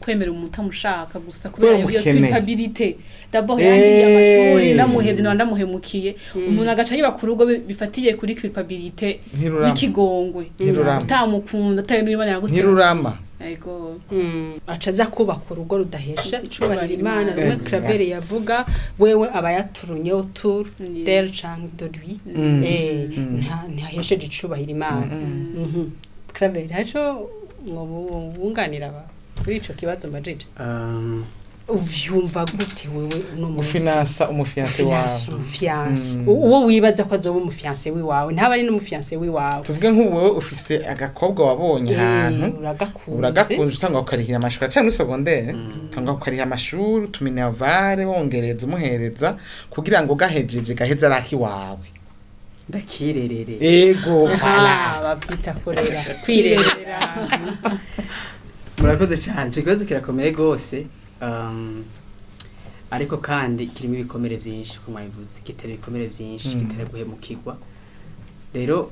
Kwemera umuntu utamushaka gusa kubera Kubera iyo umukeneye. culpabilité. D'abord yangiye amashuri, ndamuhevye, naba ndamuhemukiye. Umuntu agaca yiba ku rugo bifatiye kuri culpabilité Ntirurama. n'ikigongwe. Ntirurama. Utamukunda, atari n'Imana yaguteye. Ntirurama. Ego. Aca aza kubaka urugo rudahesha icubahiro Imana, rumwe Exact. Claver yavuga, wewe aba yaturunye autour d'elle canke de lui. Ntahesheje icubahiro Imana. Claver, haco ngo wunganira aba kuri ico kibazo mbajije? Uvyumva gute wewe uno munsi? Gufinansa umufiancé wawe. Gufinansa umufiancé, uwo wibaza ko azoba umufiancé wiwawe, ntaba ari n'umufiancé wiwawe. Tuvuge nk'ubu wowe ufise agakobwa wabonye ahantu, uragakunze. Uragakunze, utanga ukarihira amashuri, acari muri secondaire, utanga ukarihira amashuri, utuminerval, wongereza umuhereza kugira ngo gahejeje gaheze ari akiwawe. Ndakirerere. Ego. Ah, Voilà. babyita kurera, kwirerera. Murakoze cyane, icyo kibazo kirakomeye rwose, ariko kandi kirimo ibikomere byinshi, uko mwabivuze, gitera ibikomere byinshi, gitera guhemukirwa. Rero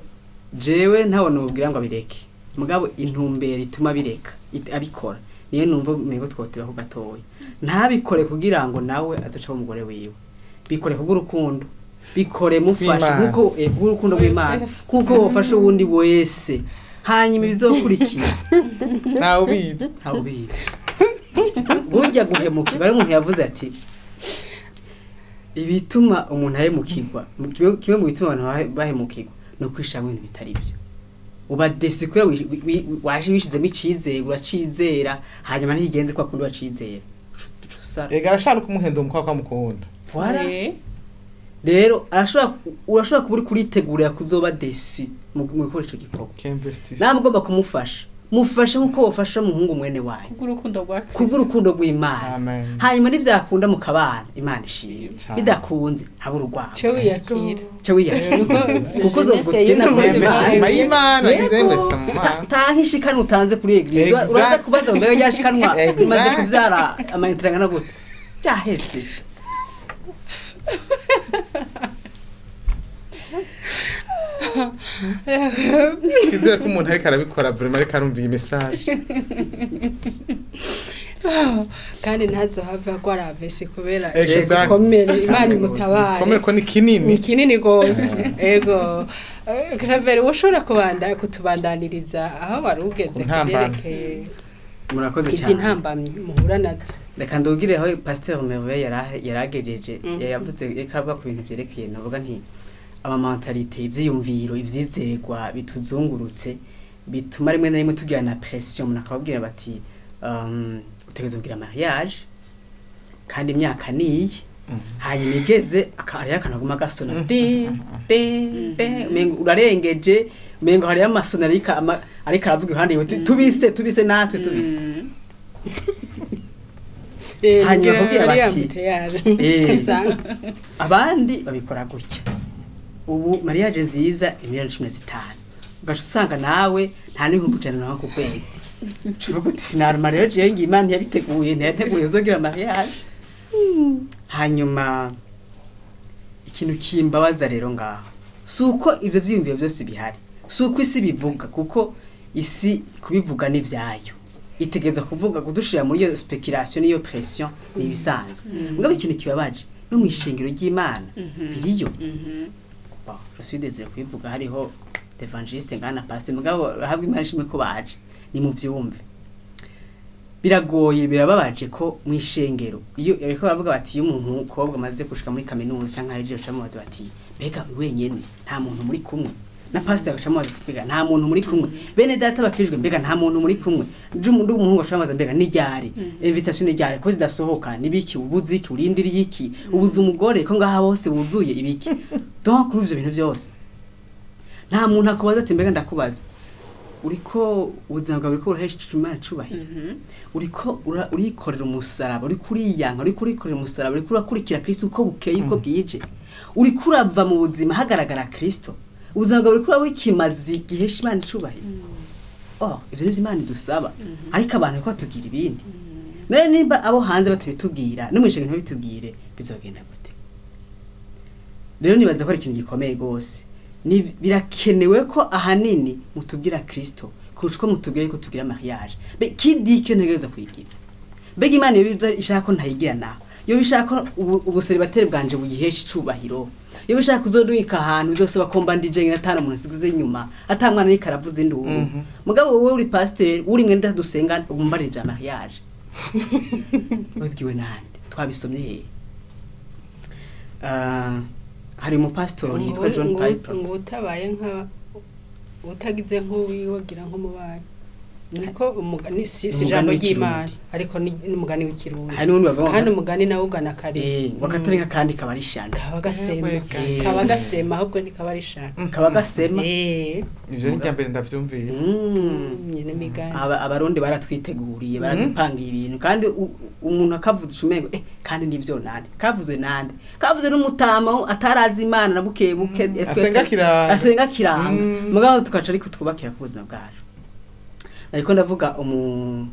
jewe ntawe nubwira ngo abireke, mugabo intumbero ituma bireka abikora niyo numva umengo twoteba ko gatoya. Ntabikore kugira ngo nawe azoca aba umugore wiwe, bikore kubw'urukundo, bikore mufashe Rw'Imana. nkuko kubw'urukundo rw'Imana, nkuko wofasha uwundi wese, hanyuma ibizokurikira Ntawe ubizi. Ntawe ubizi. Burya guhemukirwa, ari umuntu yavuze ati ibituma umuntu ahemukirwa, kimwe mu bituma abantu bahemukirwa ni ukwishiramo ibintu bitari byo. Uba déçu kubera waje wishizemo icizere, uracizera, hanyuma ntigenze kwa kundi wacizera. Uca usara. Ega arashaka kumuhenda umukobwa ko amukunda. Voilà. Rero arashobora, urashobora kuba uri kuritegurira kuzoba déçu mu gukora ico gikorwa. K'investisse. Namwe ugomba kumufasha, mufashe nk'uko wofasha umuhungu mwene wanyu. Kubw'urukundo rwa Kristo. Kubw'urukundo rw'Imana. Amen. Hanyuma nibyakunda mukabana, Imana ishimwe. Cyane. Bidakunze haba urwango. Ce wiyakira. Cyo wiyakira, kuko uzovuga uti "Jye nakoze Investissement Imana." y'Imana, investissement mu Mana. Tanka ishikanwa utanze kuri église, uraza kubaza ngo mbega ryashikanwa imaze kubyara amayinite angana gute? Byahetse. Twizere ko umuntu ariko arabikora vraiment ariko arumva iyi message. Kandi ntazohave agwara AVC kubera igikomere. Imana imutabare. Komere ko ni kinini. Ni kinini gose, ego. Claver, woshobora kubanda kutubandaniriza aho wari ugeze Ku ntambamyi. kuberekeye Murakoze izi cyane. ntambamyi muhura nazo? Reka ndugire aho Pasteur Merveille yaragejeje. Yavuze, reka avuga ku bintu vyerekeye, navuga nti amamentalité, ivyiyumviro, ivyizerwa bituzungurutse, bituma rimwe na rimwe tugira na pression. Umuntu akababwira bati utegerezwa kugira mariage kandi imyaka niyi, hanyuma igeze hariyo akantu kaguma gasona de de de, umengo urarengeje, umengo hariyo amasona ariko aravuga iruhande yiwe, tubise tubise natwe tubise. Hanyuma bakubwira bati, abandi babikora gutya, ubu mariage nziza 15 miliyoni, ugaca usanga nawe nta n'100,000 uronka ku kwezi. Ucuvuga uti finalement rero jewe ngiye, Imana ntiyabiteguye, ntiyateguye uzogira mariage. Hanyuma ikintu kimbabaza rero ngaho si uko ivyo vyiyumviro vyose bihari, si uko isi bivuga, kuko isi kubivuga n'ivyayo, itegereza kuvuga, kudushira muri iyo spéculation n'iyo pression ni ibisanzwe. Mugabo ikintu kibabaje, no mu ishengero ry'Imana biriyo. Bon, je suis désolé kubivuga, hariho l'évangéliste ngana passe, mugabo habwa Imana ishimwe ko baje ni mu vyumve. Biragoye, birababaje ko mu ishengero iyo bariko baravuga bati iyo umuntu umukobwa amaze gushika muri kaminuza canke ahejeje, bacamubaza bati mbega uri wenyene, nta muntu muri kumwe? Na pastor agacamubaza ati mbega nta muntu muri kumwe? Bene data bakijwe, mbega nta muntu muri kumwe? Umuhungu acamubaza mbega ni ryari invitation, ni ryari ko zidasohoka, nibiki, ubuze iki, urindiriye iki, ubuze umugore ko ngaha bose buzuye, ibiki? Donc kuri ivyo bintu byose nta muntu akubaza ati mbega ndakubaza, uriko ubuzima bwawe uriko urahesha Imana icubahiro, uriko urikorera umusaraba, uriko uriyanka, uriko urikorera umusaraba, uriko urakurikira Kristo uko bukeye uko bwije, uriko urava mu buzima hagaragara Kristo, ubuzima bwawe uriko uraba ikimazi gihesha Imana icubahiro? Oh, ivyo nivyo Imana idusaba, ariko abantu bariko batubwira ibindi. None nimba abo hanze batabitubwira, no mw'ishengero ntibabitubwire, bizogenda gute? Rero nibaza ko ari ikintu gikomeye gose. Ni birakenewe ko ahanini mutubwira Kristo kurusha uko mutubwira yuko tugira mariage. Be qui dit que ntegereza kuyigira? Mbega Imana iyo ishaka ko ntayigira naho, iyo ishaka ko ubuseribateri bwanje buyihesha icubahiro, iyo ishaka kuzodwika ahantu bizosaba ko mba ndije nyine atana umuntu asigize inyuma, ata mwana ariko aravuza induru. Mugabo wowe uri pasteur, uri mwenda dusengana, ugumbarira ibya mariage. Wabwiwe nande? Twabisomye hehe? Hari umupasitori yitwa John Piper. Ngo utabaye nka utagize nk'uwiwe gira nk'umubanyi, niko umugani, si Umugani ijambo w'ikirundi. ry'Imana, ariko ni n'umugani w'ikirundi. Hari n'undi bavuga ngo Kandi umugani nawe ugana kare. Ngo akatari nk'akandi kaba ari ishano. Kaba gasema. Ewe. Kaba gasema, ahubwo ntikaba ari ishano. Kaba gasema. Ivyo ni irya mbere ndavyumvise. Nyine migani. Abarundi baratwiteguriye, baradupangiye ibintu, kandi umuntu akavuze ucumengo kandi nivyo nande kavuzwe, nande kavuze n'umutama atarazi Imana na buke buke. Asenga kiranga. Asenga kiranga. Mugabo tukaca ariko twubakira ku buzima bwacu. Ariko ndavuga umu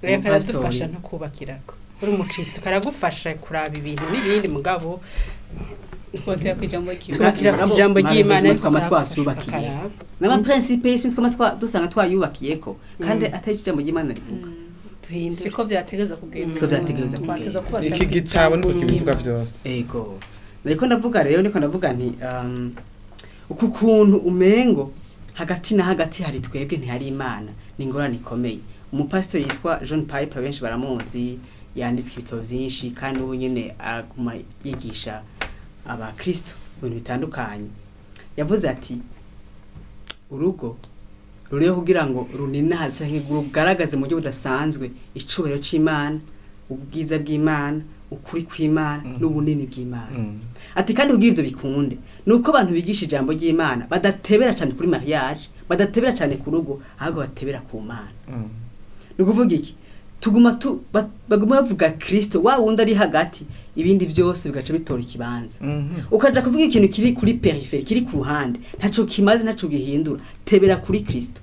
Reka umupasitori. karadufasha no kubakirako uri umukristo, karagufasha kuraba ibintu n'ibindi, mugabo Twakira ku ijambo ry'Imana. Twubakira ku ijambo ry'Imana, Malheureusement, twama ariko twasubakiye karaba. n'amaprincipe y'isi, twama dusanga twayubakiyeko kandi atari ijambo ry'Imana rivuga. Duhindure. Siko vyategeza kugenda. Siko vyategerezwa Twateza kugenda. kubakira Iki ku gitabo ijambo niko kibivuga ry'Imana. vyose. Ego, nariko ndavuga rero, niko ndavuga nti uku kuntu umengo hagati na hagati hari twebwe ntihari Imana, ni ingorane ikomeye. Umupasitori yitwa John Piper, benshi baramuzi, yanditse ibitabo byinshi kandi ubu nyene aguma yigisha abakristo ibintu bitandukanye. Yavuze ati urugo ruriho kugira ngo runinahaze canke rugaragaze mu buryo budasanzwe icubahiro c'Imana, ubwiza bw'Imana, ukuri kw'Imana n'ubunini bw'Imana. Ati kandi kugira ivyo bikunde nuko abantu bigisha ijambo ry'Imana badatebera cyane kuri mariage, badatebera cyane ku rugo, ahubwo batebera ku Mana. Ni ukuvuga iki? Tuguma tu baguma bavuga Kristo wa wundi ari hagati, ibindi byose bigaca bitora ikibanza. Ukaja kuvuga ikintu kiri kuri périphérie, kiri ku ruhande, ntaco kimaze, ntaco gihindura. Tebera kuri Kristo.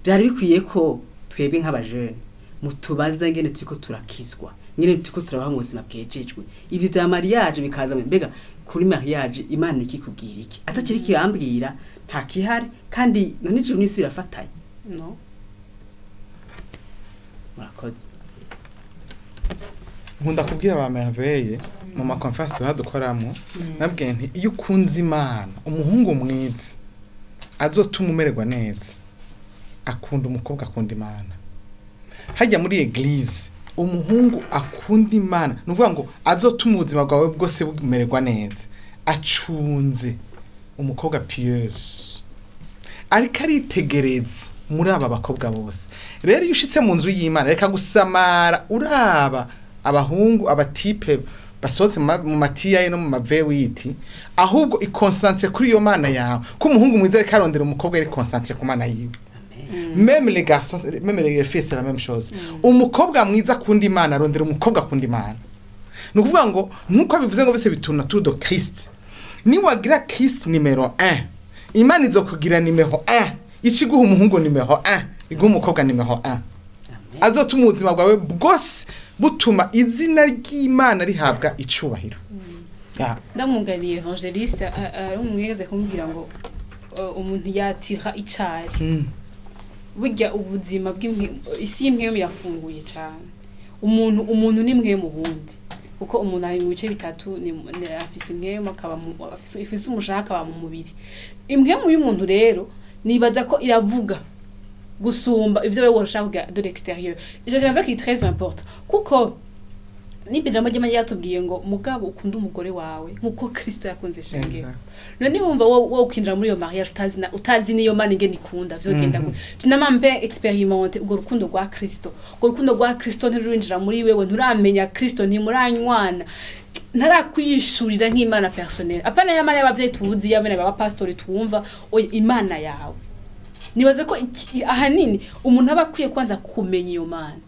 Byari bikwiye ko twebwe nk'abajene mutubaza ngene turiko turakizwa, ngene turiko turabaho mu buzima bwejejwe, ibi bya mariage bikaza. Mbega kuri mariage Imana ikikubwira iki? Atakiri kirambwira, nta kihari. Kandi none ijuru n'isi birafatanye? No. Murakoze. Nkunda kubwira ba Merveille mu ma conférence duha dukoramo, nabwiye nti iyo ukunze Imana, umuhungu mwiza azotuma umererwa neza akunda umukobwa akunda Imana. Hajya muri église, umuhungu akunda Imana, ni ukuvuga ngo azotuma ubuzima bwawe bwose bumererwa neza acunze umukobwa pieuse, ariko aritegereza muri aba bakobwa bose. Rero iyo ushitse mu nzu y'Imana, reka gusamara uraba abahungu, abatype basohotse mu matiyaye no mu mavewiti, ahubwo iconcentre kuri iyo Mana yawe, ko umuhungu mwiza ariko arondera umukobwa ari concentré ku Mana yiwe. Même les garçons, même les filles, c'est la même chose. Umukobwa mwiza akunda Imana arondera umukobwa akunda Imana. Ni ukuvuga ngo nk'uko bivuze ngo bose bituna autour de Christ. Niwagira Christ numéro 1, Imana izokugira numéro 1, ikiguha umuhungu numéro 1, iguha umukobwa numéro 1 azotuma ubuzima bwawe bwose butuma izina ry'Imana rihabwa icubahiro. Ya. Ndamwunganiye évangéliste, ari umweze kumbwira ngo umuntu yatira icari. Burya ubuzima isi y'impwemu irafunguye cyane. Umuntu ni mwe mu bundi, kuko umuntu ari mu bice bitatu: afise impwemu, akaba ifise umushaha, akaba mu mubiri. Impwemu y'umuntu rero nibaza ko iravuga gusumba ivyo wewe woshaka kugira de l'extérieur. Ico kintu qui est très important, kuko nimba ijambo ry'Imana ryatubwiye ngo mugabo ukunde umugore wawe nkuko Kristo yakunze ishengero, none wumva wowe ukinjira muri iyo mariage utazi niyo Mana ingene ikunda, vyogenda gute? Tunamampe expérimente urwo rukundo rwa Kristo. Urwo rukundo rwa Kristo ntirurinjira muri wewe, nturamenya Kristo, ntimuranywana, ntarakwishurira nk'Imana personnelle, apana ya Mana y'abavyeyi tuzi, y'abana b'abapastori twumva, oya, Imana yawe. Nibaze ko ahanini umuntu aba akwiye kwanza kumenya iyo Mana,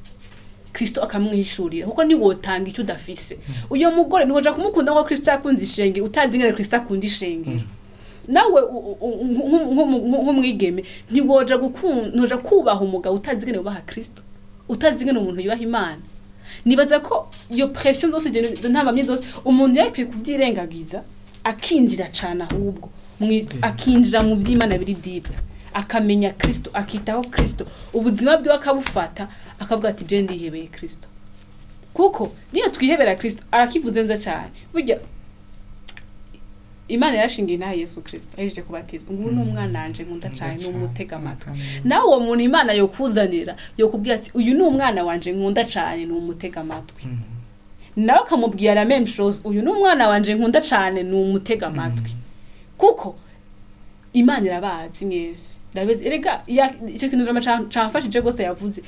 Kristo akamwishurira, kuko niwotanga icyo udafise. Uyo mugore ntiwoja kumukunda ngo Kristo yakunze ishengero utazi ingene Kristo akunda ishengero. Nawe nk'umwigeme ntiwoja gukunda, ntiwoja kubaha umugabo utazi ingene wubaha Kristo, utazi ingene umuntu yubaha Imana. Nibaza ko iyo pression zose, izo ntambamyi zose, umuntu yakwiye kuvyirengagiza akinjira cane, ahubwo akinjira mu vy'Imana biri deep. Akamenya Kristo, akitaho Kristo, ubuzima bwiwe akabufata, akavuga ati: "Je ndihebeye Kristo." Kuko niyo twihebera Kristo, arakivuze neza cyane, burya Imana yarashingiye inaha Yesu Kristo ahejeje kubatizwa ngo: "Uyu ni umwana wanje nkunda cyane, ni umutega amatwi." Nawe uwo muntu Imana yokuzanira, yokubwira ati: "Uyu ni umwana wanje nkunda cyane, ni umutega amatwi." Nawe akamubwira la même chose: "Uyu ni umwana wanje nkunda cyane, ni umutega amatwi." Kuko Imana irabazi mwese, ndabizi. Erega icyo kintu vraiment camfashije rwose yavuze,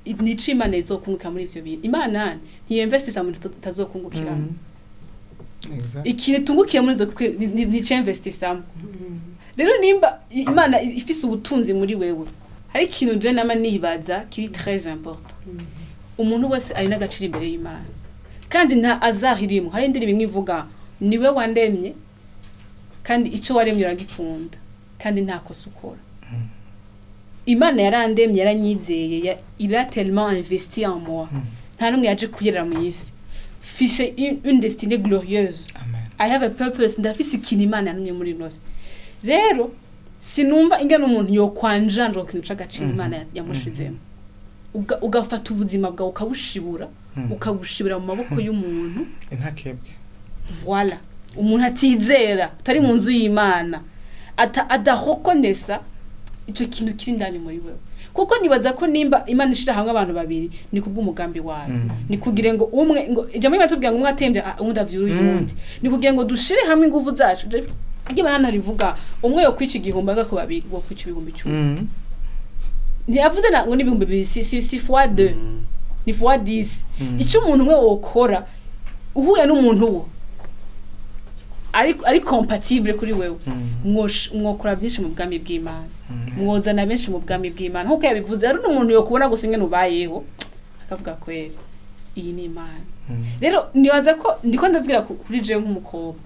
nico Imana izokungukira muri ivyo bintu. Imana ntiyinvestisa mu bintu itazokungukiramo. Ikintu tungukiye muri izo nico investisamo. Rero nimba Imana ifise ubutunzi muri wewe, hari ikintu je nama nibaza kiri très important: umuntu wese ari n'agaciro imbere y'Imana, kandi nta hasard irimo. Hari indirimbo imwe ivuga: "Niwe wandemye, kandi ico waremye uragikunda, kandi nta kosa ukora." Imana yarandemye, yaranyizeye, il a tellement investi en moi. Nta n'umwe yaje kuyerera mu isi. Mfise une destinée glorieuse. Amen. I have a purpose. Ndafise ikintu Imana yantumye muri ino si. Rero sinumva ingene umuntu yokwanjandura ku kintu c'agaciro Imana yamushizemo. Ugafata ubuzima bwawe ukabushibura, ukabushibura mu maboko y'umuntu. Intakebwe. Voilà, umuntu atizera, utari mu nzu y'Imana, adahokonesa icyo kintu kiri indani muri wewe. Kuko nibaza ko nimba Imana ishira hamwe abantu babiri, ni kubw'umugambi wayo, ni kugira ngo umwe, ngo ijambo rimwe tubwira ngo umwe atembye, uwundi avyura uyundi, ni kugira ngo dushire hamwe inguvu zacu. Iryo Imana rivuga umwe yo kwica 1000, ariko babiri wo kwica 10,000. Ntiyavuze na ngo n'ibihumbi bibiri, si fois deux, ni fois 10. Icyo umuntu umwe wokora, uhuye n'umuntu wo ari compatible kuri wewe, mwokora byinshi mu bwami bw'Imana, mwozana benshi mu bwami bw'Imana. Nkuko yabivuze, hari n'umuntu yokubona gusa ingene ubayeho, akavuga: "Kweri iyi ni Imana." Rero nibaza ko ndiko ndabwira kuri jewe nk'umukobwa,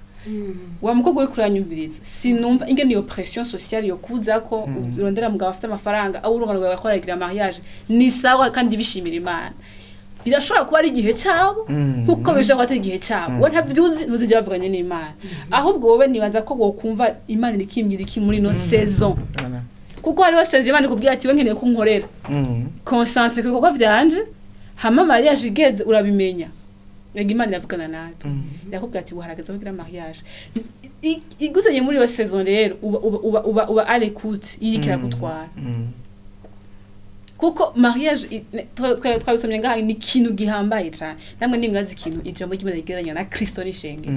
wa mukobwa uri kuranyumviriza, sinumva ingene iyo pression sociale yo kuza ko urondera mugabo afite amafaranga, aho urungano rwawe bakoragira mariage. Ni sawa, kandi bishimira Imana. Birashobora kuba ari igihe cyabo, nkuko bishobora kuba atari igihe cyabo. Wowe ntavyuzi, ntuzijya bavuganye n'Imana. Ahubwo wowe nibaza ko wokumva Imana irikimira iki muri ino saison. Voilà. Kuko hariho saison Imana ikubwira ati: "We nkeneye ko unkorera, concentre ku bikorwa vyanje, hama mariage igeze urabimenya." Ega Imana iravugana natwe, irakubwira ati: "Waharagaze kugira mariage." Iguzanye muri iyo saison rero, uba à l'écoute iriko iragutwara. Kuko mariage twabisomye ngaha, ni ikintu gihambaye cane. Namwe nimwazi ikintu ijambo ry'Imana rigereranya na Kristo n'ishengero.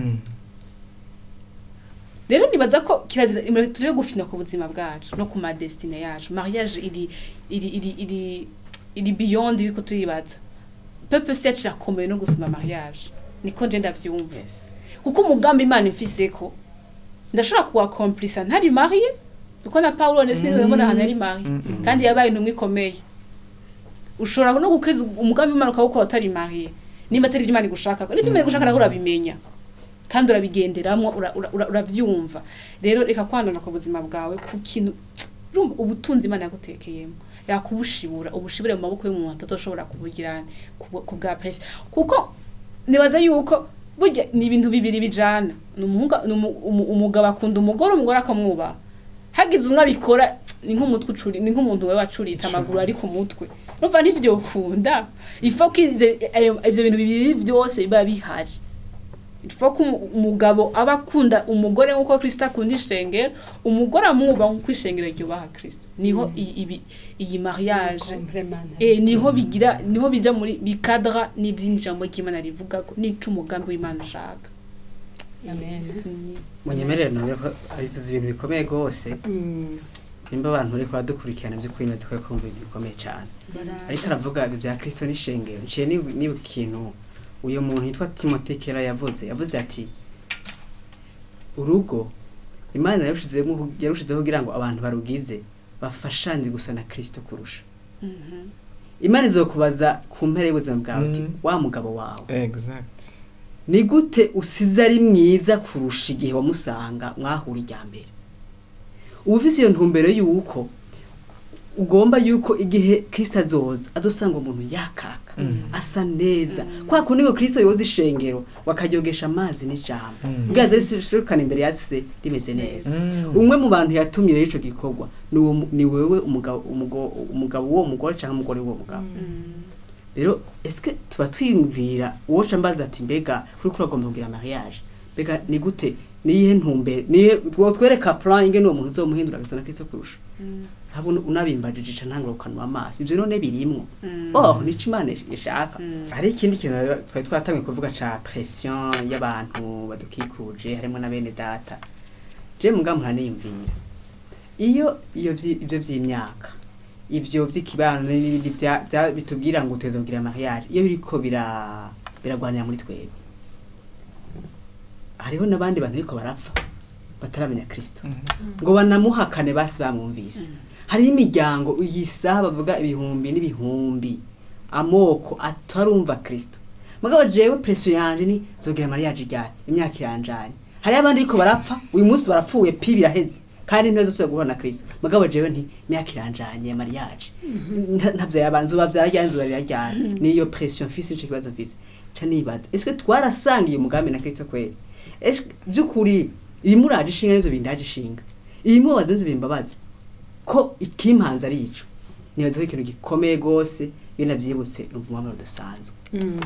Rero nibaza ko kirazira turiho gufina ku buzima bwacu no ku ma destinée yacu. Mariage iri beyond ibiko turibaza. Purpose yacu irakomeye no gusoma mariage, niko nje ndavyumva. Kuko umugambi Imana imfise ko ndashobora kuwakomplisa ntari marié, kuko na Paulo ndetse sinigeze mbona ahantu yari marié, kandi yabaye intumwa ikomeye. Ushobora no gukeza umugambi w'Imana ukawukora utari marié, nimba atari ibyo Imana igushaka. N'ibyo Imana igushaka naho urabimenya kandi urabigenderamwo, uravyumva. Rero reka kwandana ku buzima bwawe ku kintu. Urumva ubutunzi Imana yagutekeyemo, yakubushibura, ubushibure mu maboko y'umuntu atazoshobora kubugira ku bwa presse. Kuko nibaza yuko burya ni ibintu bibiri bijana: ni umuhungu, ni umugabo akunda umugore, umugore akamwubaha. Hagize umwe abikora, ni nk'umutwe ucuri, ni nk'umuntu wewe wacuritse amaguru ari ku mutwe, urumva ntivyokunda. Ifo ko ivyo bintu bibiri vyose biba bihari. Ifo ko umugabo aba akunda umugore nk'uko Kristo akunda ishengero, umugore amwubaha nk'uko ishengero ryubaha Kristo. Niho iyi mariage Complémentaire. Niho bigira, niho bija muri bikadra n'ivy'ijambo ry'Imana rivuga ko nico umugambi w'Imana ushaka. Amen. Munyemerere nawe ko abivuze ibintu bikomeye rwose. Nimba abantu bariko baradukurikirana, by'ukuri nzi ko kumva ibintu bikomeye cyane. Ariko aravuga ibi bya Kristo n'ishengero, nciye nibuka ikintu uyu muntu yitwa Timothy Keller yavuze. Yavuze ati: "Urugo Imana yarushizeho kugira ngo abantu barugize bafashanye gusa na Kristo kurusha." Imana izokubaza ku mpera y'ubuzima bwawe ati: "Wa mugabo wawe, ni gute usize ari mwiza kurusha igihe wamusanga mwahura irya mbere?" Uba ufise iyo ntumbero y'uko Ugomba yuko igihe Kristo azoza azosanga umuntu yakaka, asa neza, kwa kundi ngo Kristo yoza ishengero bakaryogesha amazi n'ijambo, bwaze rishirukana imbere ya se rimeze neza. Umwe mu bantu yatumye rero ico gikorwa ni ni wewe, umugabo, umugabo w'uwo mugore canke umugore w'uwo mugabo. Rero eske tuba twiyumvira uwoca mbaza ati: "Mbega kuri uragomba kugira mariage, mbega ni gute, niyihe ntumbere, nihe twereka plan ingene uwo muntu uzomuhindura agasa na Kristo kurusha?" Habona unabimbajije ca ntangura gukanura amaso. Ivyo none birimwo? Oh, nico Imana ishaka. Hari ikindi kintu rero twari twatangiye kuvuga ca pression y'abantu badukikuje, harimo na bene data. Je muga muraniyumvira iyo ivyo vy'imyaka, ivyo vy'ikibano n'ibindi bitubwira ngo uteza kugira mariage, iyo biriko biragwanira muri twebwe, hariho n'abandi bantu bariko barapfa bataramenya Kristo ngo banamuhakane, basi bamwumvise. Hariho imiryango iyi saha bavuga ibihumbi n'ibihumbi, amoko atarumva Kristo. Mugabo jewe pression yanje ni nzogira mariage ryari, imyaka iranjanye. Hariho abandi ariko barapfa uyu munsi, barapfuye pi, biraheze, kandi ntibazosubira guhura na Kristo. Mugabo jewe nti imyaka iranjanye ya mariage, ntavyaye abantu, nzobavyara ryari, nzobarera ryari? Niyo pression mfise, nico kibazo mfise. Ca nibaza: est-ce que twarasangiye umugambi na Kristo kweri? Est-ce vy'ukuri ibimuraje ishinga nivyo bindaje ishinga, ibimubaza nivyo bimbabaza, ko ikimpanze ari ico? Nibaza ko ikintu gikomeye gose, iyo navyibutse numva umwamaro udasanzwe.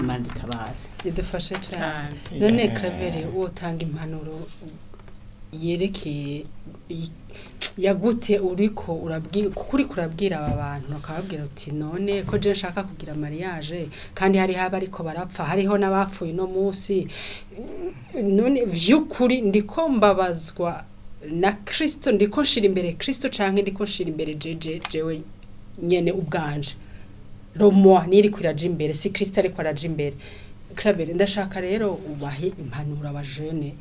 Imana dutabare. Idufashe cyane. Cyane. None Yeah. Claver, wotanga impanuro yerekeye ya gute uriko urabwira, kuko uriko urabwira aba bantu bakababwira uti: "None ko je nshaka kugira mariage, kandi hariho abariko barapfa, hariho n'abapfuye no munsi, none vy'ukuri ndiko mbabazwa na Kristo, ndiko nshira imbere Kristo canke ndiko nshira imbere jeje, jewe nyene ubwanje, romoa niri kwiraja imbere, si Kristo ariko araja imbere?" Claver, ndashaka rero ubahe impanuro abajene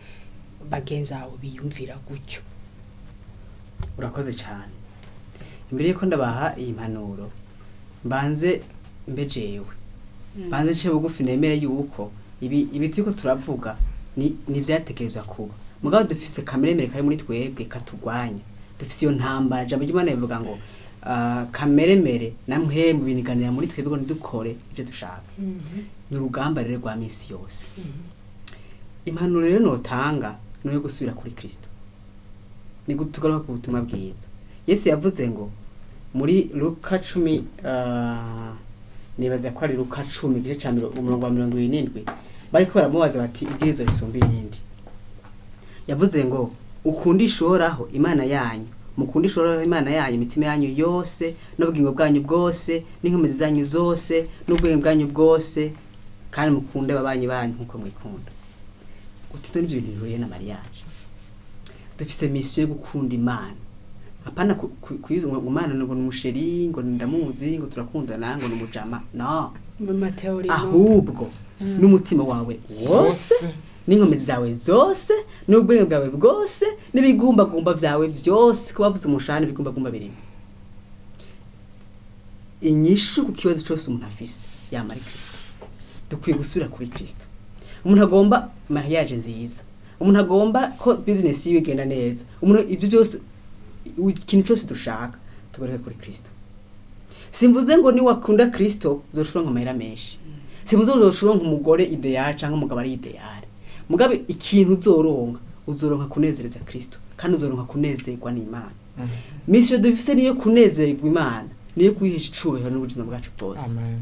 bagenzi bawe biyumvira gutyo. Urakoze cyane. Imbere yuko ndabaha iyi mpanuro, mbanze mbe jewe, mbanze nce bugufi, nemere yuko ibi turiko turavuga ni byatekerezwa kuba. Mugabo dufise kameremere kari muri twebwe katugwanya, dufise iyo ntambara. Jambo ry'Imana rivuga ngo kameremere na mpwemu biniganira muri twebwe ngo ntidukore ivyo dushaka. Ni urugamba rero rwa misi yose. Impanuro rero notanga ni iyo gusubira kuri Kristo, ni tugaruka ku butumwa bwiza. Yesu yavuze ngo muri Luka 10, nibaza ko ari Luka 10 igice ca umurongo wa 77, bariko baramubaza bati: "Ibwirizwa risumba irindi?" Yavuze ngo: "Ukundishe Uhoraho Imana yanyu, mukundishe Uhoraho Imana yanyu imitima yanyu yose, n'ubugingo bwanyu bwose, n'inkomezi zanyu zose, n'ubwenge bwanyu bwose, kandi mukunde ababanyi banyu nk'uko mwikunda." Uti none ibyo bintu bihuriye na mariage? Dufise mission yo gukunda Imana, apana ngo Imana ngo ni umuchéri, ngo ndamuzi, ngo turakundana, ngo ni umujama, no. Mu mathéories, no. Ahubwo n'umutima wawe wose, n'inkomezi zawe zose, n'ubwenge bwawe bwose, n'ibigumbagumba byawe byose. Ko bavuze umushahara, n'ibigumbagumba birimo inyishu ku kibazo cyose umuntu afise yamara Kristo. Dukwiye gusubira kuri Kristo. Umuntu agomba mariage nziza, umuntu agomba ko business yiwe igenda neza, umuntu ibyo byose, ikintu cyose dushaka, tugaruke kuri Kristo. Simvuze ngo ni wakunda Kristo uzoshobora amahera menshi, simvuze ngo uzoshobora umugore idéal cyangwa umugabo ari idéal. Mugabe ikintu uzoronka, uzoronka kunezereza Kristo, kandi uzoronka kunezerwa n'Imana. Mission dufise niyo kunezerwa Imana, niyo kuyihesha icubahiro n'ubuzima bwacu bwose. Amen.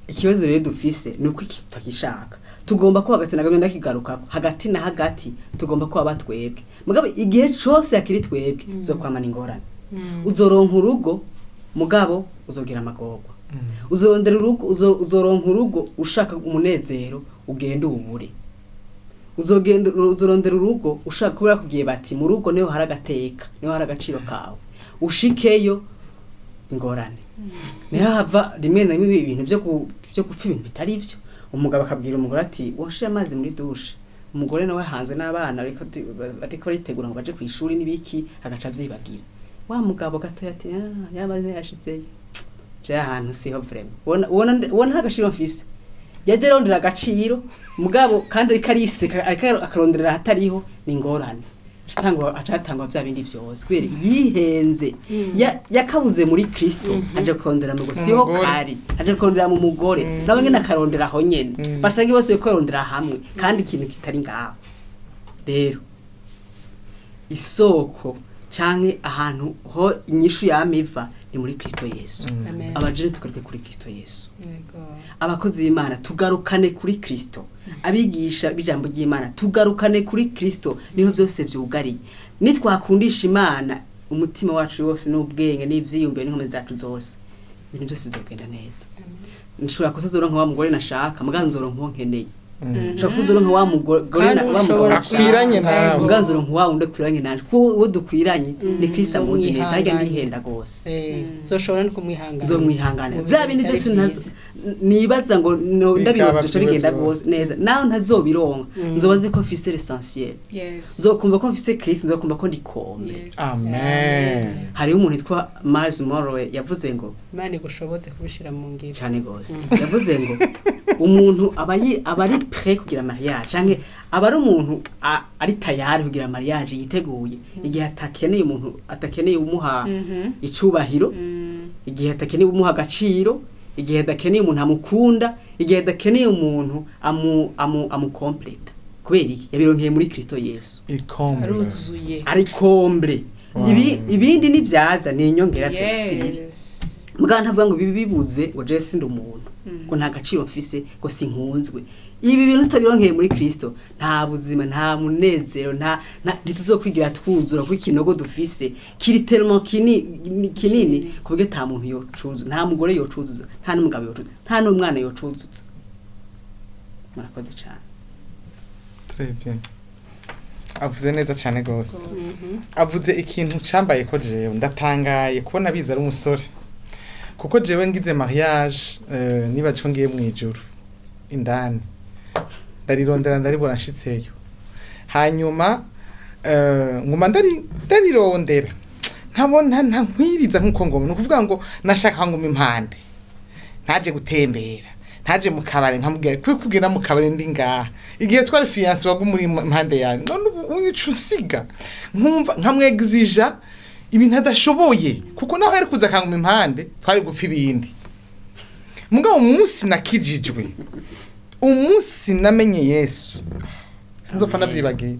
Ikibazo rero dufise ni uko iki tutakishaka. Tugomba kuba hagati na hagati, ndakigarukako, hagati na hagati tugomba kuba batwebwe. Mugabo igihe cose yakiri twebwe, tuzokwamana ingorane. Uzoronka urugo, mugabo uzogira amagorwa. Uzorondera urugo, uzoronka urugo ushaka umunezero, ugenda uwubure. Uzogenda uzorondera urugo ushaka kubera kugiye bati mu rugo niho hari agateka, niho hari agaciro kawe, ushikeyo ingorane. Niho hava rimwe na rimwe ibintu byo gupfa, ibintu bitari byo. Umugabo akabwira umugore ati: "Washire amazi muri douche." Umugore nawe hanzwe n'abana, ariko baritegura ngo baje ku ishuri n'ibiki, agaca avyibagira. Wa mugabo gatoya ati: "Ah, yamaze yashitseyo, je ahantu siho vraiment, ubona nta gaciro mfise." Yaje arondera agaciro, mugabo kandi ariko ariseka, ariko akaronderera ahatariho. Ni ingorane. Atangwa acatangwa vya bindi vyose kubera yihenze. Yakabuze muri Kristo, aje kurondera mu siho Mugore. Kari aje kurondera mu mugore, nawe nyene akarondera aho nyene, basange bose bariko hamwe kandi ikintu kitari ngaho. Rero isoko canke ahantu ho inyishu yamiva ni muri Kristo Yesu. Amen. Abajene, tugaruke kuri Kristo Yesu. Yego. Abakozi b'Imana, tugarukane kuri Kristo. Abigisha b'ijambo ry'Imana, tugarukane kuri Kristo, niho byose vyugariye. Nitwakundisha Imana umutima wacu wose n'ubwenge n'ivyiyumviro n'inkomezi zacu zose, ibintu byose bizogenda neza. Nshobora kutazoronka wa mugore nashaka, muga nzoronka uwo nkeneye. Nshobora kutazoronka wa mugore Kandi wa mugabo ushobora Akwiranye nawe. muga nzoronka wa wundi akwiranye nanje, kuko uwo dukwiranye ni Kristo, amuzi neza harya, Nzomwihangane. ndihenda gose. Zoshobora no kumwihangana. Nzomwihangana Mu vya bihe bindi bitari byose vyiza. Nibaza ngo Bikaba ndabironse bica vyiwe bigenda vyose. gose neza, nawe ntazobironka, nzoba nzi ko mfise l'essentiel. Nzokumva ko mfise Kristo, nzokumva ko ndi comblé. Amen. Hariho umuntu yitwa Miles Monroe yavuze ngo Imana igushobotse kubishira mu ngiro. Cyane gose. Yavuze ngo umuntu aba ari prêt kugira mariage, canke aba ari umuntu ari tayari kugira mariage, yiteguye igihe atakeneye umuntu, atakeneye umuha icubahiro, igihe atakeneye umuha agaciro, igihe adakeneye umuntu amukunda, igihe adakeneye umuntu amu amu amukompleta. Kubera iki? Yabironkeye muri Kristo Yesu. Ikombe. Aruzuye. Ari comblé. Wow. Ibi ibindi nivyaza ni inyongera, si bibi. Mugabo ntavuga ngo bibi bibuze ngo je sindi umuntu, ngo nta gaciro mfise, ngo sinkunzwe. Ibi bintu tutabironkeye muri Kristo, nta buzima, nta munezero, ntituzokwigira twuzura, kuko ikinogo dufise kiri tellement kinini ku buryo ata muntu yocuzuza, nta mugore yocuzuza, nta n'umugabo yocuzuza, nta n'umwana yocuzuza. Murakoze cyane. Très bien. Avuze neza cyane gose. Avuze ikintu cambaye ko jewe ndatangaye kubona biza ari umusore. Kuko jewe ngize mariage, nibaje ko ngiye mwijuru indani. Ndarirondera ndaribona nshitseyo. Hanyuma nguma ndarirondera. Nkabona ntankwiriza nkuko ngoma. Nukuvuga ngo nashaka nguma impande. Ntaje gutembera, ntaje mu kabare, nkamubwira kuri kugenda mu kabare ndi ngaha. Igihe twari fiancé wagu muri impande yanjye, none ubu unyica usiga, nkumva nkamwegzija ibintu adashoboye, kuko naho yari kuza akanguma impande twari gupfa ibindi. Mugabo umunsi nakijijwe, umunsi namenye Yesu, sinzopfa ndavyibagiye.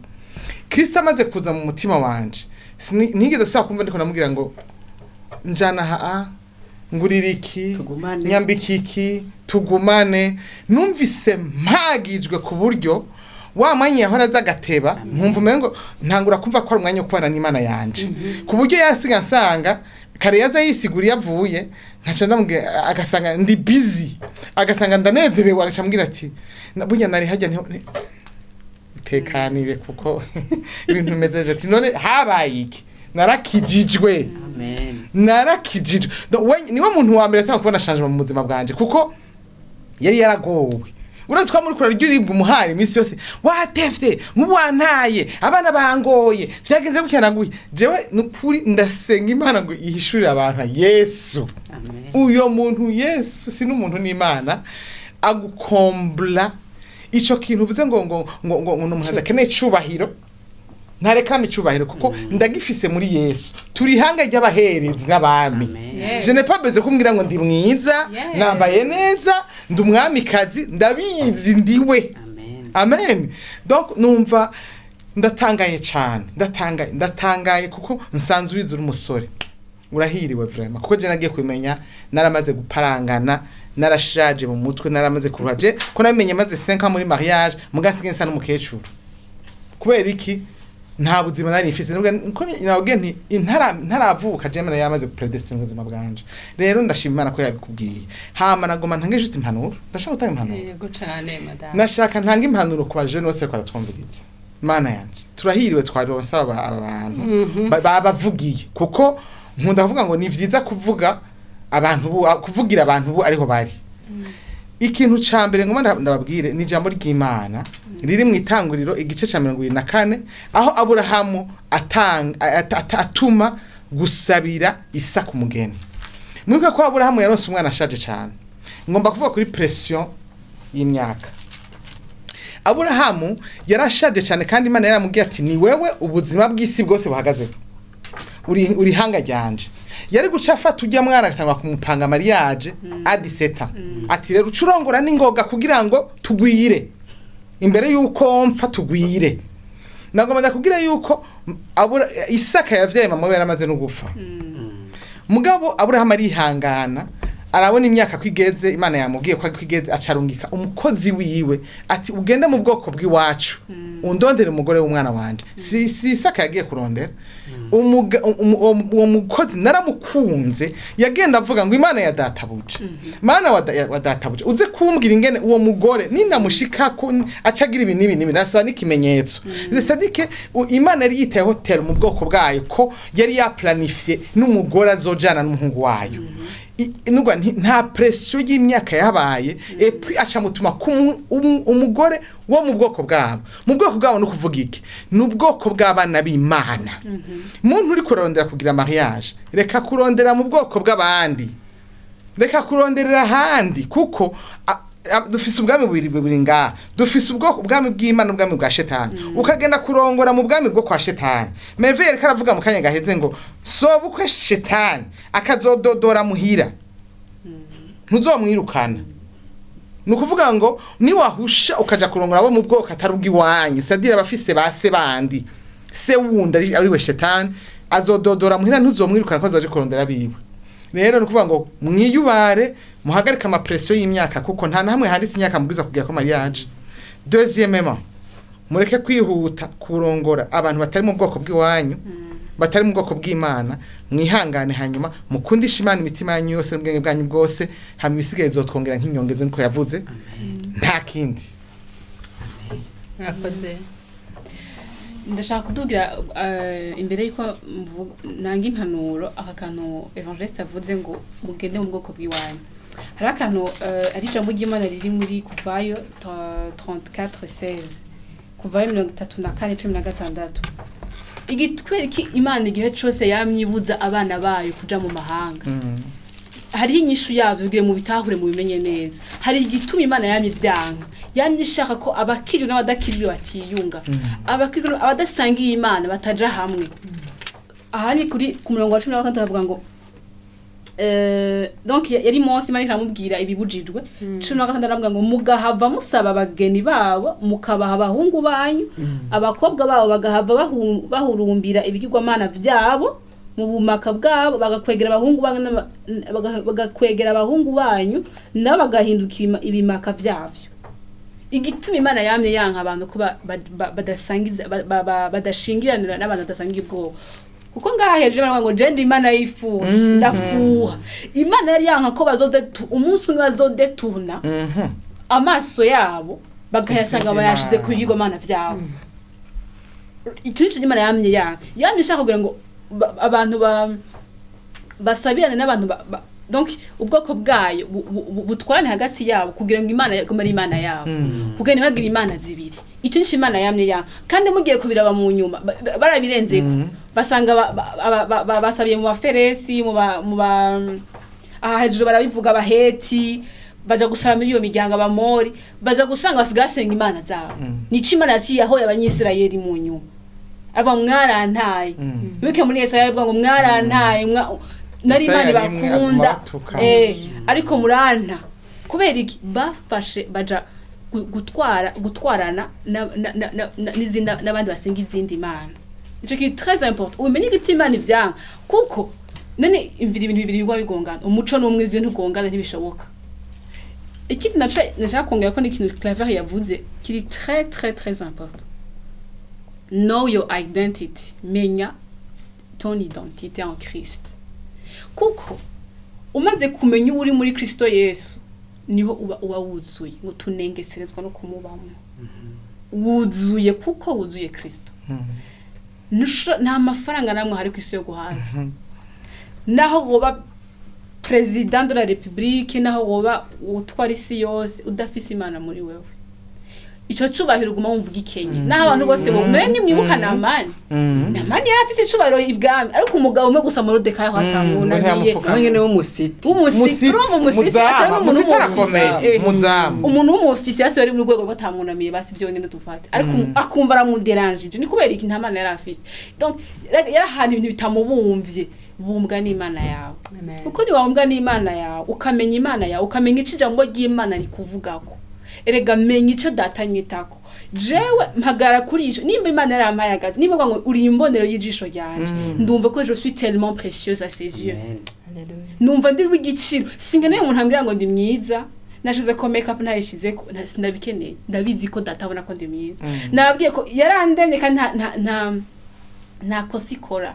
Kristo amaze kuza mu mutima wanje, nigeze asubira kumva ndiko namubwira ngo njana haa, ngurira iki, Tugumane. nyambika iki, tugumane. Numvise mpagijwe ku buryo wa mwanya yahora aza agateba, nkumva umengo ntangura kumva ko ari umwanya wo kubana n'Imana yanje, ku buryo yasiga nsanga kare yaza yisigura iyo avuye, nkaca ndamubwira agasanga ndi busy, agasanga ndanezerewe, agaca ambwira ati: "Burya nari hajya tekanire kuko ibintu bimeze neza." Ati: "None habaye iki?" Narakijijwe. Amen. Narakijijwe. Niwe muntu wa mbere atanga kubona changement mu buzima bwanje, kuko yari yaragowe. Uretse ko muri kurarya uribwa umuhari iminsi yose, watevye nk'ubu, wantaye, abana bangoye, vyagenze gutya na gutya. Jewe nukuri ndasenga Imana ngo ihishurire abantu Yesu. Amen. Uyo muntu Yesu si n'umuntu, n'Imana agukombla ico kintu uvuze ngo ni umuntu adakeneye icubahiro, ntarekama icubahiro kuko ndagifise muri Yesu. Turi ihanga ry'abaherezi n'abami. Amen. Yes. Je n'ai pas besoin kumbwira ngo ndi mwiza, Yes. nambaye neza, ndi umwamikazi, ndabizi ndiwe. Amen. Amen. Donc numva ndatangaye cyane, ndatangaye, ndatangaye, kuko nsanzwe ubizi uri umusore, urahiriwe vraiment, kuko je nagiye kubimenya naramaze guparangana, narashaje mu mutwe, naramaze kuruha. Je ko nabimenye maze 5 ans muri mariage, mugasigaye nsa n'umukecuru. Kubera iki? Nta buzima nari mfise. Nubwo nko nabwiye nti ntaravuka je mena yaramaze gupredestine ubuzima bwanje. Rero ndashima Imana ko yabikubwiye. Hama nagoma ntange juste impanuro, ndashaka gutanga impanuro. Yego cane, madame. Nashaka ntanga impanuro ku bajene bose bariko baratwumviriza. Mana yanje, turahiriwe twaronse aba bantu babavugiye, kuko nkunda kuvuga ngo ni vyiza kuvuga abantu ubu, kuvugira abantu ubu ariho bari. Ikintu ca mbere ngoma ndababwire ni ijambo ry'Imana riri mu Itanguriro igice ca 24, aho Aburahamu atuma gusabira Isaka umugeni. Mwibuke ko Aburahamu yaronse umwana ashaje cane. Ngomba kuvuga kuri pression y'imyaka. Aburahamu yarashaje cyane, kandi Imana yaramubwiye ati ni wewe ubuzima bw'isi bwose buhagazeho, uri hanga ryanje. Yari guca afata ujya mwana agatangwa kumupanga mariage à 17, ati rero ucurongora n'ingoga kugira ngo tugwire imbere yuko mpfa, tugwire. Nagomba ndakubwira yuko Isaka yavyaye mama we yaramaze no gupfa. Mugabo Aburahamu arihangana, arabona imyaka kwigeze, Imana yamubwiye ko kwigeze, acarungika umukozi wiwe ati ugende mu bwoko bw'iwacu undondere umugore w'umwana wanje. Si Isaka yagiye kurondera uwo mukozi, naramukunze, yagenda avuga ngo Imana ya databuja, Mana wa databuja, uze kumbwira ingene uwo mugore ninamushikako acagira ibi n'ibi n'ibi, nasaba n'ikimenyetso. C'est-à-dire Imana yari yitayeho tera mu bwoko bwayo ko yari yaplanifiye n'umugore azojana n'umuhungu wayo. Nubwo nta pression y'imyaka yabaye, et puis aca mutuma ku umugore wo mu bwoko bwabo. Mu bwoko bwabo no kuvuga iki? Ni ubwoko bw'abana b'Imana. Muntu uri kurondera kugira mariage, reka kurondera mu bwoko bw'abandi, reka kuronderera ahandi, kuko dufise ubwami bubiri bubiri ngaha. Dufise ubwoko ubwami bw'Imana n'ubwami bwa Shetani. Ukagenda kurongora mu bwami bwo kwa Shetani, meve yariko aravuga mu kanya gaheze ngo sobukwe Shetani akazododora muhira, ntuzomwirukana. Ni ukuvuga ngo niwahusha ukaja kurongora abo mu bwoko atari ubw'iwanyu, c'est-à-dire abafise ba se bandi, se wundi ari we Shetani, azododora muhira, ntuzomwirukana ko azoje kurondera biwe. Rero ni ukuvuga ngo mwiyubare, muhagarike ama pression y'imyaka, kuko nta na hamwe handitse imyaka mubwiza kugira ko mariage. Deuxièmement, mureke kwihuta kurongora abantu batari mu bwoko bw'iwanyu, batari mu bwoko bw'Imana. Mwihangane, hanyuma mukundishe Imana imitima yanyu yose n'ubwenge bwanyu bwose, hanyuma ibisigaye bizotwongera nk'inyongezo, niko yavuze, nta kindi. Mwakoze. Ndashaka kudugira imbere yuko nanga impanuro, aka kantu évangéliste avuze ngo mugende mu bwoko bw'iwanyu. Hari akantu ari ijambo ry'Imana riri muri Kuvayo 34:16, Kuvayo 34:16. Igitwereka Imana igihe cose yamyibuza abana bayo kuja mu mahanga, hariho inyishu yavyo kugira mu bitahure, mu bimenye neza. Hari igituma Imana yamye ivyanga, yamye ishaka ko abakiriwe n'abadakiriwe batiyunga, abakiriwe abadasangiye Imana bataja hamwe. Aha ni kuri ku murongo wa 16, havuga ngo donc yari Mose, Imana iramubwira ibibujijwe. 16 aravuga ngo mugahava musaba abageni babo, mukabaha abahungu banyu, abakobwa babo bagahava bahurumbira ibigirwamana vyabo mu bumaka bwabo, bagakwegera abahungu banyu bagakwegera abahungu banyu, nabo bagahinduka ibimaka vyavyo. Igituma Imana yamye yanka abantu ko badasangiza badashingiranira n'abantu badasangiye ubwoko, kuko ngaha hejuru baravuga ngo je ndi Imana yifuha, ndafuha. Imana yari yanka ko umunsi umwe bazodetuna amaso yabo bakayasanga Izindi bayashize mana. ku bigirwamana vyabo. Icyo nico Imana yamye yanka, yamye ishaka kugira ngo abantu basabirane n'abantu donc ubwoko bwayo butwarane hagati yabo, kugira ngo Imana igume ari Imana yabo, kugira ntibagire imana zibiri. Icyo nico Imana yamye yanka. Kandi mugiye kubiraba mu nyuma, barabirenzeko, basanga basabiye mu baferesi, mu ba aha hejuru barabivuga, abaheti baza gusaba muri iyo miryango, abamori baza gusanga basigaye basenga imana zabo. Nico Imana yaciye aho abanyisirayeli mu nyuma ava mwarantaye. Wibuke muri Yesaya avuga ngo mwarantaye, nari Imana Yesaya rimwe aguma ibakunda batuka. Ariko muranta kubera iki? Bafashe baja gutwara gutwarana n'abandi basenga izindi mana. Ico kiri très important, umenye igituma Imana ivyanga, kuko none imvira ibintu bibiri bigwa bigongana, umuco n'umwiza ntugongana, ntibishoboka. Ikindi naco nashaka kongera ko ni ikintu Claver yavuze kiri très très très important: know your identity, menya ton identité en Christ. Kuko umaze kumenya uwo uri muri Kristo Yesu, niho uba wuzuye, ngo tunengeserezwa no kumubamo. Wuzuye kuko wuzuye Kristo. Nta mafaranga namwe hari ku isi yo guhanza, naho woba président de la république, naho woba utwara isi yose, udafise Imana muri wewe. Ico cubahiro uguma wumva ugikenye, naho abantu bose bo none nimwibuka Namani. Namani yari afise icubahiro ibwami, ariko umugabo umwe gusa, Moridekayi, aho atamwunamiye. Ntiyamufuka. Nawe nyene w'umusiti. W'umusiti, urumva umusiti atari Muzamu umuntu musiti w'umufisi. arakomeye muzamu. Umuntu w'umufisi yasi bari mu rwego batamwunamiye, basi byonyine dufate, ariko akumva aramuderanjije. Ni kubera iki? Nta mana yari afise. Donc yari ahantu ibintu bitamubumvye. Bumbwa n'Imana yawe. Amen. Uko ntiwabumbwa n'Imana yawe, ukamenya Imana yawe, ukamenya ico ijambo ry'Imana rikuvugako. Erega menya ico Data nyitako. Jewe mpagara kuri ico. Nimba Imana yarampaye agazi, nimba avuga ngo uri imbonero y'ijisho ryanje, ndumva ko je suis tellement précieuse à ses yeux. Amen. Hallelujah. Numva ndi w'igiciro. Sinkeneye umuntu ambwira ngo ndi mwiza, nashize ko make up, ntayishizeko, sinabikeneye. Ndabizi ko Data abona ko ndi mwiza. Nababwiye ko yarandemye kandi nta kosa ikora.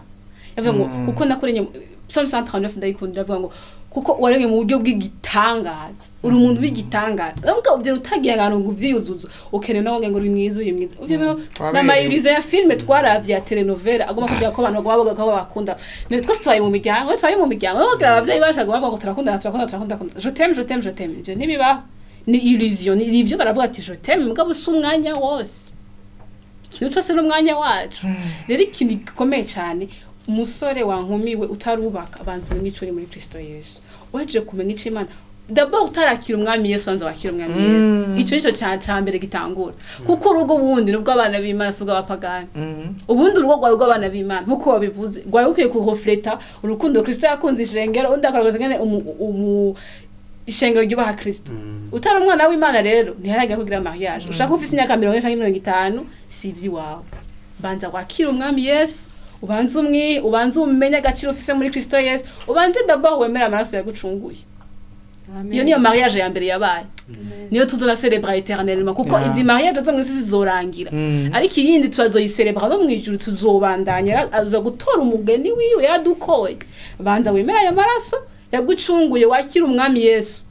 Yavuga ngo kuko nakuremye, Psalm 139 ndayikunda, iravuga ngo kuko waremwe mu buryo bw'igitangaza, uri umuntu w'igitangaza. Nubwo uvyo utagiye ahantu ngo uvyiyuzuze, ukeneye nawe ngo uri mwiza, uri mwiza. Ivyo bintu Waberewe. n'amayirizo ya filime twaravye ya telenovela agomba kugira ko abantu bagomba bavuga ko bakunda. Ne twese tubaye mu miryango, tubaye mu miryango bagira abavyeyi bashaka bavuga ngo turakundana, turakundana, turakundana, je t'aime, je t'aime, je t'aime. Ivyo ntibibaho, ni illusion. Ni ivyo baravuga ati je t'aime, mugabo si umwanya wose. Ikintu cyose n'umwanya wacu. Rero ikintu gikomeye cyane, umusore wankumiwe utarubaka, abanza umenye ico uri muri Kristo Yesu. Uhejeje kumenya ico Imana, d'abord utarakira Umwami Yesu, banza wakira Umwami Yesu. Ico nico ca mbere gitangura, kuko urugo bundi nubwo abana b'Imana, si ubw'abapagani. Ubundi urugo rwawe rw'abana b'Imana, nkuko wabivuze, rwawe rukwiye kurefleta urukundo Kristo yakunze ishengero, undi akagaragaza ngene ishengero ryubaha Kristo. Utari umwana w'Imana rero ntiharagira kugira mariage. Ushaka ufise imyaka 40 canke 50, si ivy'iwawe. Banza wakira Umwami Yesu, ubanze umwihe, ubanze umenye agaciro ufise muri Kristo Yesu, ubanze d'abord wemere amaraso yagucunguye. Amen. Iyo niyo mariage ya mbere yabaye, niyo tuzona celebra éternellement, kuko izi mariage zo mw'isi zizorangira, ariko iyindi turazoyicelebra no mw'ijuru, tuzobandanya. Aza gutora umugeni wiwe yaradukoye. Banza wemere ayo maraso yagucunguye, wakira Umwami Yesu.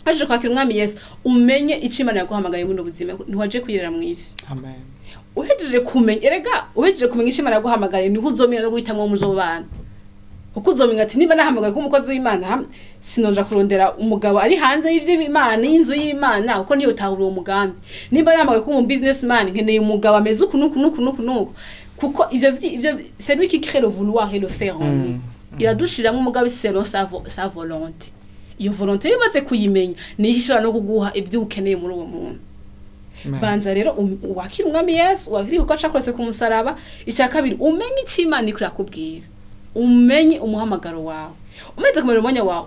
Aje kwakira Umwami Yesu, umenye icyo Imana yaguhamagaye muri ubu buzima. Ntiwaje kwirera mu isi. Amen. Uhejeje kumenya, erega uhejeje kumenya icyo Imana yaguhamagaye, niho uzomenya no guhitamwo muzobana, kuko uzomenya ati niba nahamagaye ko umukozi w'Imana, sinoja kurondera umugabo ari hanze y'ivy'Imana, y'inzu y'Imana, kuko niyo utahura uwo mugambi. Nimba nahamagaye ko umu businessman, nkeneye umugabo ameze uku nuku nuku nuku nuku, kuko ivyo c'est lui qui crée le vouloir et le faire en nous. Iradushiramwo umugabo selon sa volonté. Iyo volonté iyo umaze kuyimenya, niyo ishobora no kuguha ivyo ukeneye muri uwo muntu. Amen. Banza rero wakire Umwami Yesu, wakire kuko acakoretse ku musaraba. Icya kabiri, umenye icyo Imana iko irakubwira, umenye umuhamagaro wawe. Umaze kumenya umwanya wawe,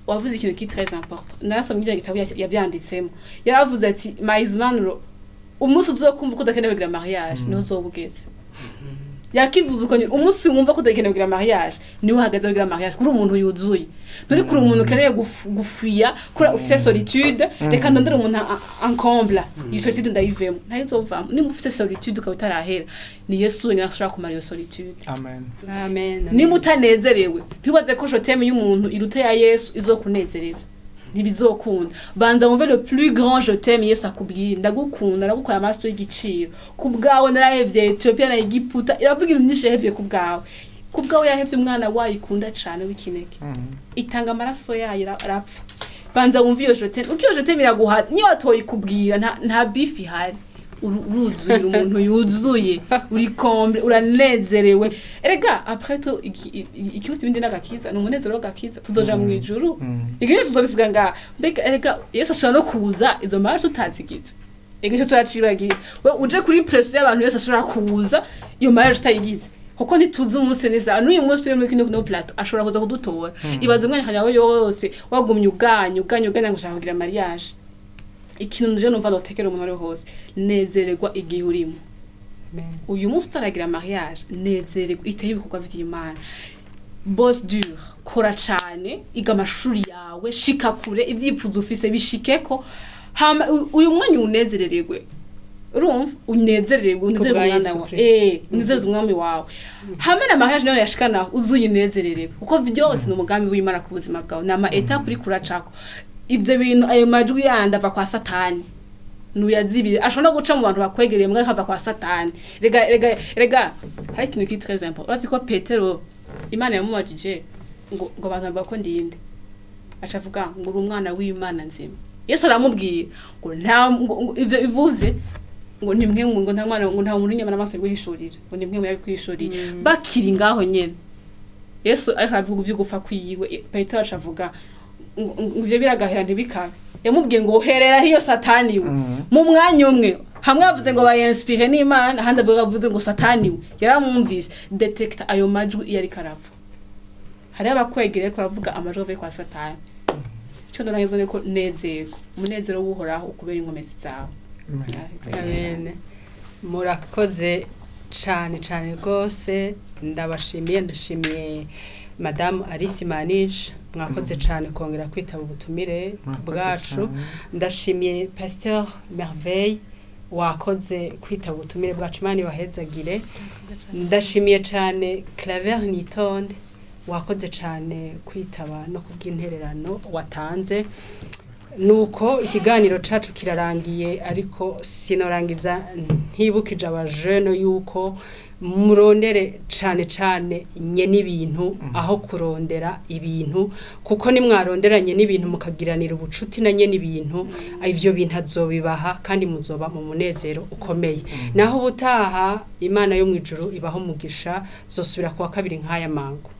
wavuze ikintu ki très important. Narasomye irya gitabo yavyanditsemo, yaravuze ati Myles Munroe, umunsi uzokumva ko udakeneye kugira mariage, niho uzoba ugeze. Yakivuze uko nyine, umunsi wumva ko udakeneye kugira mariage, niwe uhagaze kugira mariage. Kuri umuntu yuzuye, nturi kuri umuntu ukeneye gufuya, kuri ufite solitude. Reka ndondere umuntu ancombla iyi solitude, ndayivemo. Ntayo nzovamo. Nimba ufite solitude ukaba utarahera, ni Yesu wenyine ashobora kumara iyo solitude. Amen. Amen. Nimba utanezerewe, ntibaze ko je t'aime y'umuntu iruta ya Yesu izokunezereza, ntibizokunda. Banza wumve le plus grand je t'aime Yesu akubwira: ndagukunda, ndagukoye amaraso y'igiciro ku bwawe, narahevye Ethiopia na Egiputa. Iravuga ibintu byinshi yahevye ku bwawe. Ku bwawe yahevye umwana wayo ikunda cane w'ikinege, itanga amaraso yayo, arapfa. Banza wumve iyo je t'aime, uko iyo je t'aime iraguha. Niyo watoye ikubwira, nta bifi ihari. Uruzuye, umuntu yuzuye, uri comblé, uranezerewe. Erega après tout ikiruta ibindi n'agakiza, ni umunezero w'agakiza. Tuzoja mu ijuru, igihe tuzobisiga ngaha. Mbega erega Yesu ashobora no kuza izo mara tutazigize. Ega icyo turacibagiye, we uje kuri pression y'abantu, Yesu ashobora kuza iyo mara tutayigize, kuko ntituzi umunsi neza. N'uyu munsi turi muri kino no plateau, ashobora kuza kudutora. Ibaze umwanya yawe yose wagumye uganya, uganya, uganya ngo ushaka kugira mariage. Ikintu nje numva notekera umuntu ari hose: nezererwa igihe urimo. Amen. Uyu munsi utaragira mariage, nezererwa, iteye ibikorwa vy'Imana, bosse dur, kora cane, iga amashuri yawe, shika kure, ivyifuzo ufise bishikeko. Hama uyu mwanya unezerererwe, urumva, unezerererwe, unezererwe Kubwa umwana Yesu wawe. Kristo. Unezereze umwami wawe. Hamwe na mariage nayo yashikana, uzuyinezerererwe, kuko vyose ni umugambi w'Imana ku buzima bwawe, ni ama étapes uriko uracako. Ivyo bintu, ayo majwi yandi ava kwa Satani, nuyazibire. Ashobora no guca mu bantu bakwegereye, mbwa akava kwa Satani. Rega hari ikintu kiri très important. Urazi ko Petero Imana yamubajije ngo abantu bavuga ko ndinde, aca avuga ngo uri umwana w'Imana nzima. Yesu aramubwira ngo nta ngo ivyo bivuze ngo ni mwe, ngo nta mwana, ngo nta muntu inyama n'amaso biguhishurira, ngo ni mwe yabikuhishuriye. Bakiri ngaho nyene, Yesu ariko aravuga ivyo gupfa kwiwe, Petero aca avuga ngo ivyo biragahera ntibikabe. Yamubwiye ngo herera hiyo Satani we. Mu mwanya umwe, hamwe yavuze ngo bayinspire n'Imana, ahandi avuga, avuze ngo Satani we. Yaramwumvise detecta ayo majwi iyo ariko arava. Hariho abakwegereye ariko baravuga amajwi avuye kwa Satani. Icyo ndarangiza ni ko nezerwa, umunezero w'Uhoraho ukubera inkomezi zawe. Amen. Murakoze cyane cyane rwose, ndabashimiye. Ndashimiye Madamu Alice Manisha, mwakoze cyane kongera kwitaba ubutumire Mwakoze bwacu. cane. Ndashimiye Pasteur Merveille, wakoze kwitaba ubutumire bwacu, Imana ibahezagire. Ndashimiye cyane Claver Nitonde, wakoze cyane kwitaba no kubw'intererano watanze. Nuko ikiganiro cacu kirarangiye, ariko sinorangiza ntibukije abajene yuko murondere cane cane nye n'ibintu aho kurondera ibintu, kuko nimwaronderanye n'ibintu mukagiranira ubucuti na nye n'ibintu, ivyo bintu azobibaha kandi muzoba mu munezero ukomeye. Naho ubutaha, Imana yo mu ijuru ibaho umugisha. Zosubira kuwa kabiri nk'aya mango.